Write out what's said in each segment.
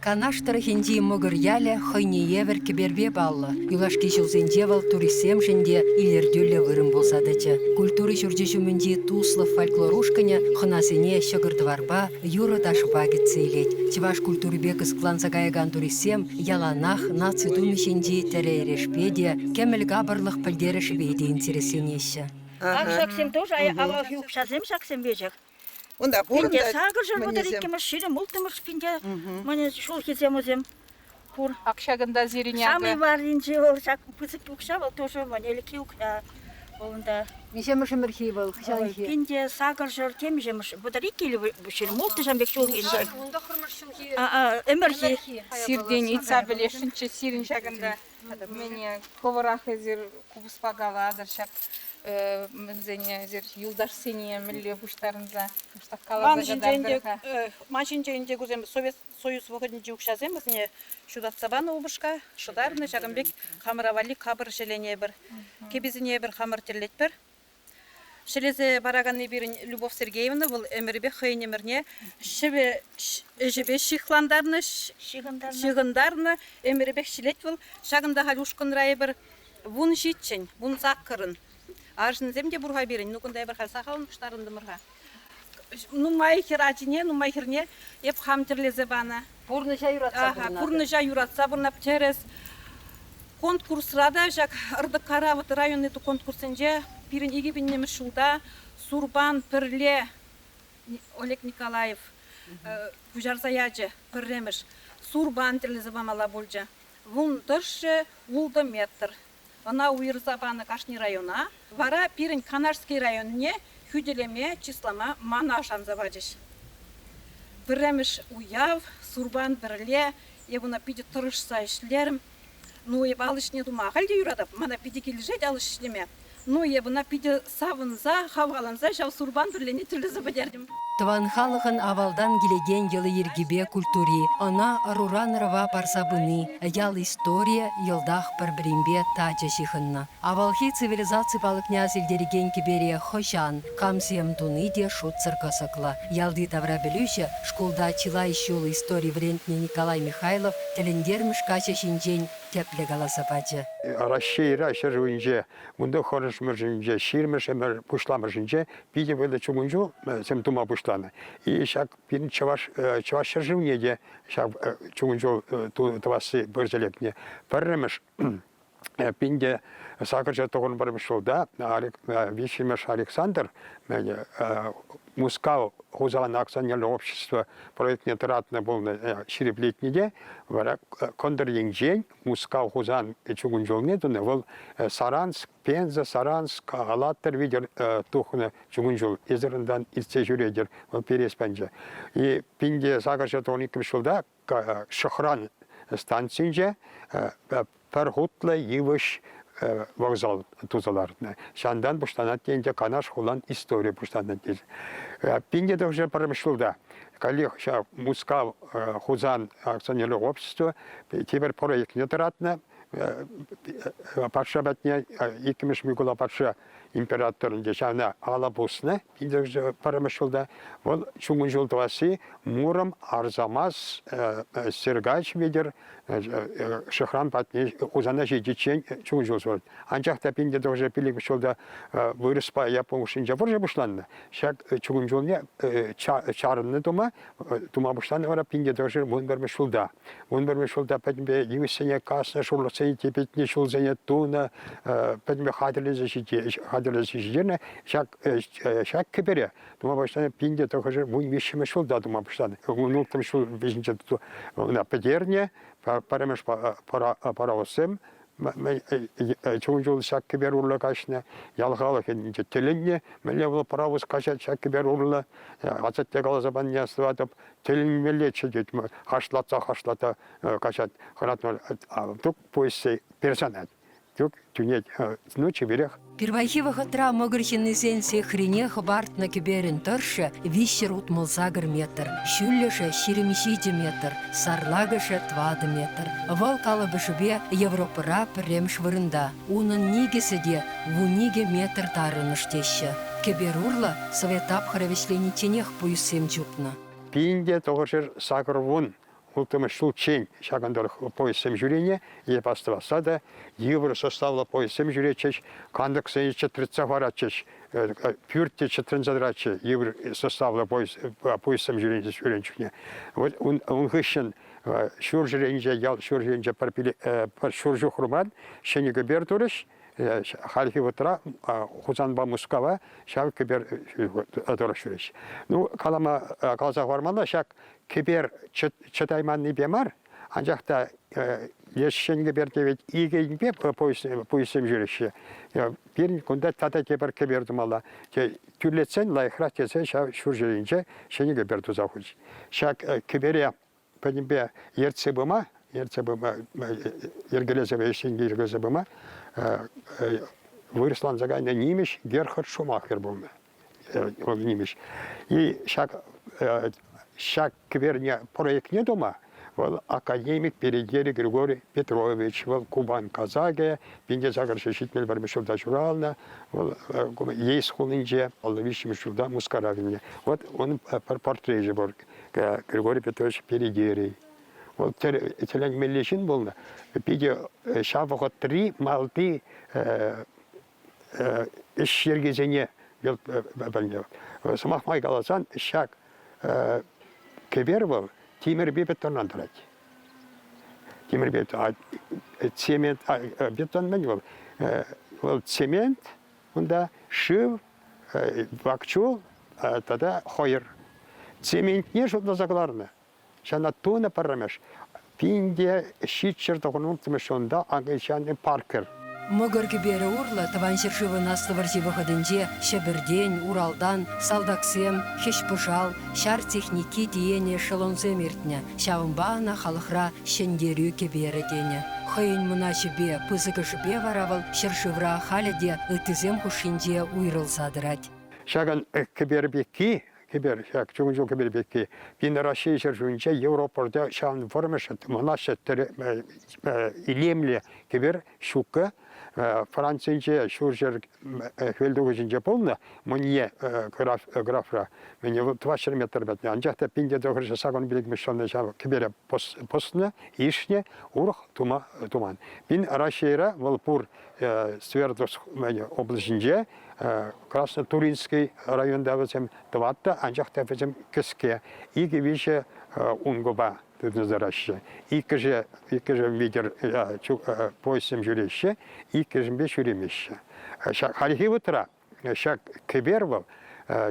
Канаш тӑрӑхӗнчи Мӑкӑр ялӗ хӑйне евӗр кӗперпе паллӑ. Юлашки ҫулсенче вӑл туристсемшӗн те илӗртӳллӗ вырӑн пулса тӑчӗ. Культура ҫурчӗ ҫумӗнчи Туслӑх фольклор ушкӑнӗ хӑнасене ҫӑкӑр-тӑварпа, юрӑ-ташӑпа кӗтсе илет. Чӑваш культурипе кӑсӑкланса каякан туристсем яланах наци тумӗ ҫинчи тӗрӗ-эрешпе те, кӗмӗл капӑрлӑх пӗлтерӗшӗпе те интересленеҫҫӗ. Ак ҫаксем тоже авалхи укҫасем ҫаксем веҫех. Унта пур Пинте сакӑрҫӗр вӑтӑр иккӗмӗш, 26-мӗш пинте мӑнӗ ҫулхисем вӗсем пур. Ак ҫакӑнта сирӗн Самый варринче вӑл ҫак пысӑк укҫа вӑл тоже мӑн ӗлӗкхи укҫа вӑл унта. Миҫемӗш ӗмӗрхи вӑл хӑҫанхи? Пинте сакӑрҫӗр темиҫемӗш, 32 или 26 пек ҫулхи. 19-мӗш ҫулхи. Ӗмӗрхи. Сиртен ыйтса пӗлесшӗнччӗ сирӗн ҫакӑнта Мӗне хӑвӑрах эсир купӑспа калатӑр ҫак мӗнсене эсир юлташсене мӗнле пуҫтарӑнса кӑштах каласа кӑтартӑр-ха. Ман ҫинчен ӗнтӗ кусем Совет Союз вӑхӑтӗнчи укҫасем вӗсене ҫутатса панӑ упӑшка, шӑтарнӑ ҫакӑн пек хамӑра валли капӑр ҫӗленӗ эпӗр. Кӗписене эпир хамӑр тӗрлетпӗр. Ҫӗлесе параканни пирӗн Любовь Сергеевна, вӑл ӗмӗрӗпех хӑйӗн ӗмӗрне ҫӗвӗ ӗҫӗпе ҫыхлантарнӑ, ҫыхӑнтарнӑ, ӗмӗрӗпех ҫӗлет вӑл. Ҫакӑнта халь ушкӑнра эпир 17-ӗн, 18-ӑн. Арҫынсем те пур-ха пирӗн, ну кунта эпир халь сахалӑн пуҫтарӑнтӑмӑр-ха. Нумай хӗр ачине, нумай хӗрне эп хам тӗрлесе панӑ. Пурнӑҫа юратса пурӑнатӑр. Пурнӑҫа юратса пурӑнап, тӗрӗс. Конкурсра та ҫак РДКра вот районти конкурссенче пирӗн 2000-мӗш ҫулта Сурпан пӗрле Олег Николаев пуҫарса ячӗ пӗрремӗш. Сурпан тӗрлесе памалла пулчӗ. Вун тӑршшӗ ултӑ метр. Ӑна уйӑрса панӑ кашни района. Вара пирӗн Канашский районне хӳтӗлеме, чыслама мана шанса пачӗҫ. Пӗрремӗш уяв, Сурпан пӗрле, эп ӑна питӗ тӑрӑшса ӗҫлерӗм. Ну, эп ал ӗҫне тума ахаль те юратап, мана питӗ килӗшет ал ӗҫ ӗҫлеме. Ну, эп ӑна питӗ савӑнса, хавхаланса ҫав сурпан пӗрлене тӗллесе пӗтертӗм. Тӑван халӑхӑн авалтан килекен йӑли-йӗркипе культури, ӑна ӑруран ӑрӑва парса пыни, ял историйӗ йӑлтах пӗр-пӗринпе тачӑ ҫыхӑннӑ. Авалхи цивилизаци палӑкне асилтерекен кӗпере хӑҫан, камсем туни те шутсӑр кӑсӑклӑ. Ялти таврапӗлӳҫӗ, шкулта чылай ҫул истори вӗрентнӗ Николай Михайлов тӗлӗнтермӗш каҫӑ ҫинчен тӗплӗ каласа пачӗ. Раҫҫейра ҫӗршывӗнче унта хӑрӑшмӗшӗнче, ҫирмӗш ӗмӗр пуҫламӑшӗнче питӗ вӑйлӑ чукун ҫулсем тума пуҫланӑ. И ҫак пирӗн чӑваш, чӑваш ҫӗршывне те ҫав чукун ҫул тӑвасси пырса лекнӗ. Пӗрремӗш пинте сакӑрҫӗр тӑхӑр пӗрремӗш ҫулта виҫҫӗмӗш Александр Мускав Хусан акционерлӑ общество проектне тӑратнӑ пулнӑ ҫирӗплетнӗ те вара кӑнтӑр енчен Мускав Хусан чукун ҫулне тунӑ. Вӑл Саранск, Пенза, Саранск, Алатырь витӗр тухнӑ чукун ҫул. Эсир унтан иртсе ҫӳретӗр. Вӑл перес панчӗ. И пинте сакӑрҫӗр тӑхӑн иккӗмӗш ҫулта Шӑхран станцинче пӗр хутлӑ йывӑҫ вокзал туса лартнӑ. Ҫантан пуҫланать те ӗнтӗ Канаш хулан историйӗ пуҫланать тесе. Пинте тӑхӑрҫӗр пӗрремӗш ҫулта каллех ҫав Мускав Хусан акционерлӑ общество тепӗр проектне тӑратнӑ. Патша патне иккӗмӗш Микула патша император ӗнтӗ ҫавна алӑ пуснӑ. Пӗрремӗш ҫулта вӑл чукун ҫул тӑвасси Муром, Арзамас, Сергач витӗр Шӑхран патне Хусана ҫитиччен чукун ҫул сырать. Анчах та 1905 ҫулта вырӑспа япон хушшинче вӑрҫӑ пуҫланнӑ. Ҫак чукун ҫулне чарӑннӑ тума тума пуҫланӑ вара 1911 ҫулта. 11 ҫулта пӗтӗмпе йывӑҫсене каснӑ, шурлӑхсене типӗтнӗ, ҫулсене тунӑ, пӗтӗмпе хатӗрлесе хатӗрлесе ҫитернӗ. Ҫак ҫак кӗпере тума пуҫланӑ 1913 ҫулта тума пуҫланӑ. 16 ҫул вӗҫӗнче ӑна пӗтернӗ. Пӗрремӗш паровозсем чун ҫул ҫак кӗпер урлӑ каҫнӑ. Ял халӑхӗ тӗлӗннӗ, мӗнле вӑл паровоз каҫать ҫак кӗпер урлӑ. Асатте каласа панине астӑватӑп. Тӗлӗнмеллеччӗ тет, хашлатса-хашлата каҫать. Хӑратма тук поезд персонать. Тюк тӳнет, ну чиперех. Пирвайхи вӑхӑтра мӑкӑр ҫыннисен сехрине хӑпартнӑ кӗперӗн тӑршшӗ 368 метр, ҫӳллӗшӗ 27 метр, сарлакӑшӗ тӑватӑ метр. Вӑл калӑпӑшӗпе Европӑра пӗрремӗш вырӑнта. Унӑн никӗсӗ те 12 метр тарӑнӑш теҫҫӗ. Кӗпер урлӑ совет тапхӑрӗ вӗҫленичченех пуйӑссем чупнӑ. 1980. улттӑмӗш ҫулччен ҫакӑн тӑрӑх поездсем ҫӳренӗ, эп астӑвасса та йывӑр составлӑ поездсем ҫӳретчӗҫ, кантӑксене чӗтретсе хӑваратчӗҫ, пӳрт те чӗтренсе тӑратчӗ йывӑр составлӑ поездсем ҫӳренӗ чухне. Вот ун, ун хыҫҫӑн ҫурҫӗр енче, ял ҫурҫӗр енче пӗр, пӗр ҫур ҫухрӑмран ҫӗнӗ кӗпер турӗҫ. Хальхи вӑхӑтра Хусанпа Мускава ҫав кӗпер тӑрӑх ҫӳреҫ. Ну, калама, каласа хӑвармалла, ҫак кӗпер чӑтайманнипе мар, анчах та леш ҫӗн кӗперте ведь икӗ енпе поездсем ҫӳреҫҫӗ. Пирӗн кунта тата тепӗр кӗпер тумалла. Тӳрлетсен лайӑхрах тесе ҫав ҫурҫӗр енче ҫӗнӗ кӗпер туса хучӗҫ. Ҫак кӗпере пӗтӗмпе ертсе пыма, ертсе пыма, йӗркелесе ӗҫсене йӗркелесе пыма вырӑсланса кайнӑ нимӗҫ Герхард Шумахер пулнӑ. Вӑл нимӗҫ. И ҫак ҫак кӗперне проектне тума вӑл академик Передери Григорий Петрович, вӑл Кубан казакӗ, 1871 ҫулта ҫуралнӑ, вӑл Ейск хулинче, 53 ҫулта Мускара вилнӗ. Вот унӑн пӗр портречӗ пур. Григорий Петрович Передерий. Вӑл тӗлӗнмелле ҫын пулнӑ. Питӗ ҫав вӑхӑтри малти ӗҫ йӗркисене пӗлнӗ. Сӑмах май каласан, ҫак кӗпер вӑл тимӗрпе бетонран тӑрать. Тимӗрпе цемент, бетон мӗн вӑл? Вӑл цемент, унта шыв, вак чул тата хӑйӑр. Цементне шутласа кӑларнӑ. Ҫавна тунӑ пӗрремӗш. Пин те ҫичҫӗр тӑхӑн ҫулта англичанин Паркер. Мӑкӑр кӗперӗ урлӑ Тӑван ҫӗршывӑн Аслӑ вӑрҫи вӑхӑтӗнче Ҫӗпӗртен, Уралтан салтаксем, хӗҫ-пӑшал, ҫар техники тиенӗ эшелонсем иртнӗ. Ҫавӑнпа ӑна халӑхра Ҫӗнтерӳ кӗперӗ тенӗ. Хӑйӗн мӑнаҫӗпе, пысӑкӑшӗпе вара вӑл ҫӗршывра халӗ те ыттисем хушшинче уйрӑлса тӑрать. Ҫакӑн кӗпер пекки, кӗпер, ҫак чугун ҫул кӗпер пекки, пин Раҫҫей ҫӗршывӗнче Европӑрта ҫавӑн вӑрмӑш мӑнаҫлӑ илемлӗ кӗпер ҫуккӑ. Францинче ҫурҫӗр хӗвелтухӑҫӗнче пулнӑ Монье графра мӗне вӑл 400 метр патне. Анчах та 1985 ҫулта ҫав кӗпере пӑснӑ, ишнӗ, урӑх тума туман. Пин Раҫҫейре вӑл пур Свердловск облаҫӗнче Краснотуринский районта вӗсем тӑватта, анчах та вӗсем кӗске, икӗ-виҫӗ ункӑпа тытӑнса тӑраҫҫӗ. Иккӗшӗ, иккӗшӗ витӗр поездсем ҫӳреҫҫӗ, иккӗшӗнпе ҫӳремеҫҫӗ. Ҫак хальхи вӑхӑтра ҫак кӗпер вӑл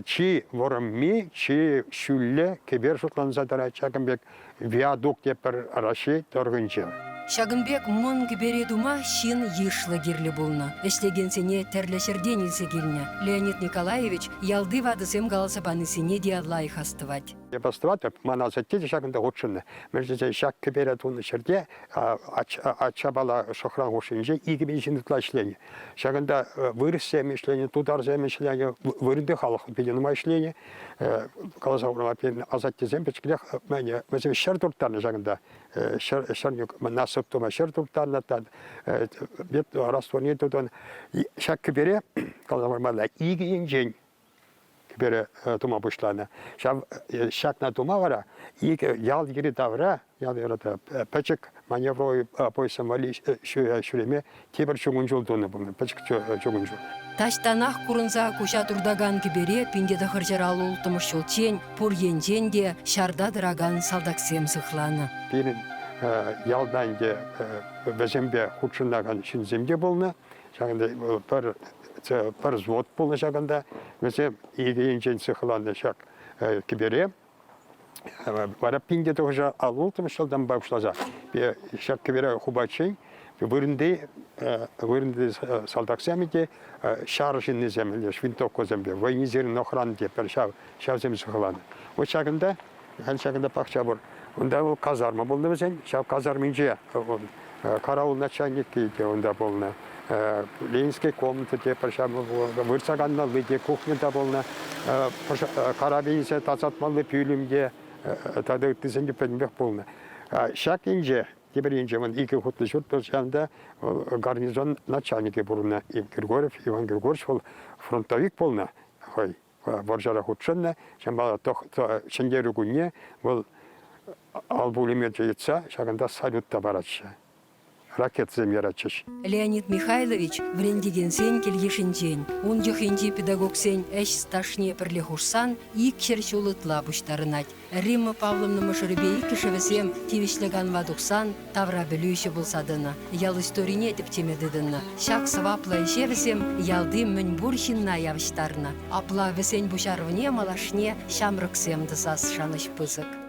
чи вӑрӑмми, чи ҫӳллӗ кӗпер шутланса тӑрать. Ҫакӑн пек виадук тепӗр Раҫҫей тӑрӑхӗнче. Ҫакӑн пек мӑн кӗпере тума ҫын йышлӑ кирлӗ пулнӑ. Ӗҫлекенсене тӗрлӗ ҫӗртен илсе килнӗ. Леонид Николаевич ялти ватӑсем каласа панисене те лайӑх астӑвать. Эп астӑватӑп, ман асатте те ҫакӑнта хутшӑннӑ. Мӗншӗн тесен ҫак кӗпере тунӑ ҫӗрте ачапала Шӑхран хушшинче 2000 ҫын ытла ӗҫленӗ. Ҫакӑнта вырӑссем ӗҫленӗ, тутарсем ӗҫленӗ, вырӑнти халӑх питӗ нумай ӗҫленӗ. Каласа хурма пирӗн асаттесем пӗчӗклех вӗсем ҫӗр турттарнӑ ҫакӑнта. Ҫӗр, насып тума ҫӗр турттарнӑ, растворне тутӑн. Ҫак кӗпере, каласа хурмалла, икӗ енчен кӗпере тума пуҫланӑ. Ҫав ҫакна тума вара икӗ ял йӗри-тавра, ял пӗчӗк маневровый поездсем валли ҫӳреме тепӗр чугун ҫул тунӑ пулнӑ, пӗчӗк чугун ҫул. Таҫтанах курӑнса куҫа туртакан кӗпере 1956 ҫулччен пур енчен те ҫарта тӑракан салтаксем сыхланӑ. Пирӗн ялта ӗнтӗ вӗсемпе хутшӑнакан ҫынсем те пулнӑ. Ҫакӑнта пӗр, пӗр взвод пулнӑ ҫакӑнта. Вӗсем икӗ енчен сыхланнӑ ҫак кӗпере. Вара пин те тухӑҫа аллулттӑмӗш ҫултанпа пуҫласа ҫак кӗпере хупаччен вырӑнти вырӑнти салтаксем те ҫар ҫыннисем винтовкӑсемпе военизированный охрана те пӗр ҫав ҫавсем сыхланӑ. Вот ҫакӑнта Халь ҫакӑнта пахча пур. Унта вӑл казарма пулнӑ вӗсен. Ҫав казарминче караул начальникӗ те унта пулнӑ. Ленинский комната те пӗр ҫав выртса канмалли те, кухня та пулнӑ. Карабинсене тасатмалли пӳлӗм те тата ыттисем те пӗтӗмпех пулнӑ. Ҫак енче, тепӗр енче вӑл икӗ хутлӑ ҫурт пур, ҫавӑнта гарнизон начальникӗ пурӑннӑ. Григорьев Иван Григорьевич вӑл фронтовик пулнӑ хӑй. вӑрҫара хутшӑннӑ. Ҫавӑнпа Ҫӗнтерӳ кунне вӑл Ал пулемечӗ йӑтса ҫакӑнта салют та паратчӗ. Ракетӑсем яратчӗҫ. Леонид Михайлович вӗрентекенсен кил-йышӗнчен, ун йӑхӗнчи педагогсен ӗҫ стажне пӗрле хушсан 200 ҫул ытла пуҫтарӑнать. Римма Павловна мӑшӑрӗпе иккӗшӗ вӗсем тивӗҫлӗ канӑва тухсан таврапӗлӳҫӗ пулса тӑнӑ, ял историне тӗпчеме тытӑннӑ. Ҫак сӑваплӑ ӗҫе вӗсем ялти мӗнпур ҫынна явӑҫтарнӑ. Апла вӗсен пуҫарӑвне малашне ҫамрӑксем тӑсас шанӑҫ пысӑк.